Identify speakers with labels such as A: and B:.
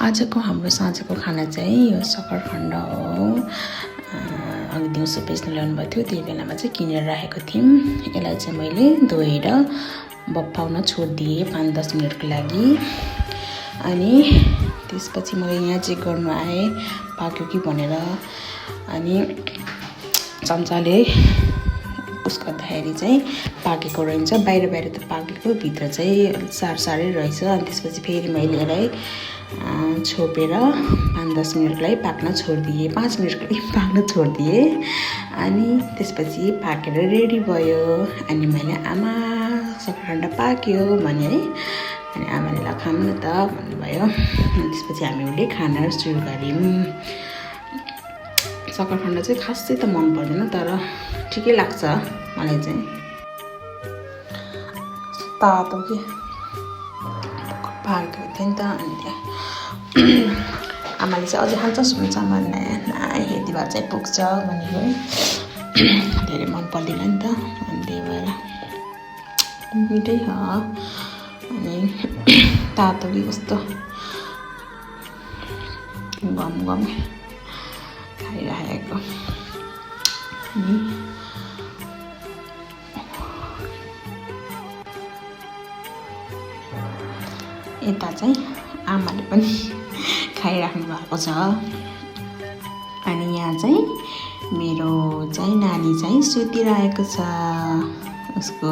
A: आजको हाम्रो साँझको खाना चाहिँ यो सकरखण्ड हो। अघि दिउँसो बेच्न ल्याउनुभएको थियो, त्यही बेलामा चाहिँ किनेर राखेको थियौँ। यसलाई चाहिँ मैले धोएर बफ्फाउन छोडिदिएँ 5-10 मिनटको लागि। अनि त्यसपछि मैले यहाँ चेक गर्नु आएँ पाक्यो कि भनेर। अनि चम्चाले पुस गर्दाखेरि चाहिँ पाकेको रहन्छ, बाहिर बाहिर त पाकेको, भित्र चाहिँ सारै रहेछ। अनि त्यसपछि फेरि मैले यसलाई छोपेर 5-10 मिनटको लागि पाक्न छोडिदिएँ, 5 मिनटको लागि पाक्न छोडिदिएँ। अनि त्यसपछि पाकेर रेडी भयो। अनि मैले आमा सकरखण्ड पाक्यो भने है, अनि आमाले ल खाऊँ न त भन्नुभयो। अनि त्यसपछि हामीले खाना सुरु गऱ्यौँ। सकरखण्ड चाहिँ खासै त मन पर्दैन, तर ठिकै लाग्छ मलाई चाहिँ। तातो के पाकेको थियो नि त। अनि त्यहाँ आमाले चाहिँ अझै खान्छस् हुन्छ भने यति भएर चाहिँ पुग्छ भनेको है। धेरै मन पर्दैन नि त, अनि त्यही भएर मिठै छ। अनि तातो कि कस्तो गम खाइरहेको। अनि यता चाहिँ आमाले पनि खाइराख्नु भएको छ। अनि यहाँ चाहिँ मेरो चाहिँ नानी चाहिँ सुतिरहेको छ, उसको